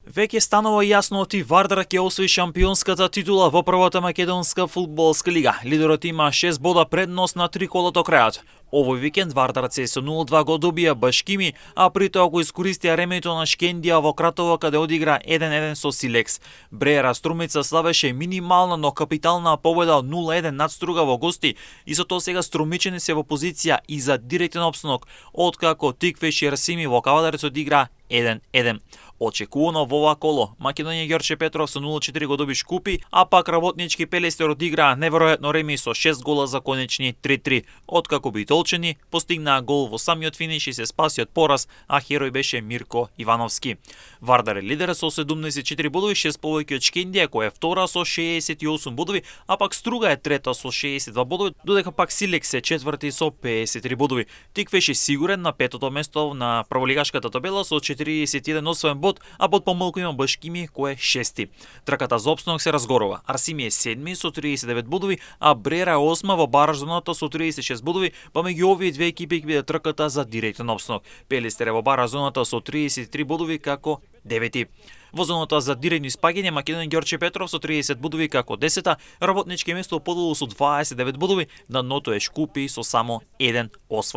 Веќе станува јасно оти Вардар ќе освои шампионската титула во првата македонска фудбалска лига. Лидерот има 6 бода предност на триколото крајот. Овој викенд Вардарци со 0-2 го добија Башкими, а при тоа го искористија ремето на Шкендија во Кратово каде одигра 1-1 со Силекс. Бреера Струмица славеше минимална, но капитална победа 0-1 над Струга во гости и со тоа сега струмичени се во позиција и за директен опстанок, откако Тиквеш и Расими во Кавадарец одигра 1-1. Очекувано во ова коло, Македонија Ѓорче Петров со 0-4 го доби Шкупи, а пак Работнички Пелестер одиграа неверојатно реми со 6 гола за конечни 3-3, откако битолчени постигнаа гол во самиот финиш и се спаси од пораз, а херој беше Мирко Ивановски. Вардар е лидер со 74 бодови, 6 повеќе од Шкендија која е втора со 68 бодови, а пак Струга е трета со 62 бодови, додека пак Силекс е четврти со 53 бодови. Тиквеш е сигурен на петото место на прволигашката табела со 41 освоен bod, а под помалку има Башкими кој е шести. Трката за опстанок се разгорува. Арсими е седми со 39 бодови, а Брера е осма во бараж зоната со 36 бодови, па меѓу овие две екипи ќе биде трката за директен опстанок. Пелестер е во бараж зоната со 33 бодови како девети. Во зоната за директно испаѓање Македонија Ѓорче Петров со 30 бодови како 10-та, Работнички место подолу со 29 бодови, на дното е Шкупи со само 1 освоен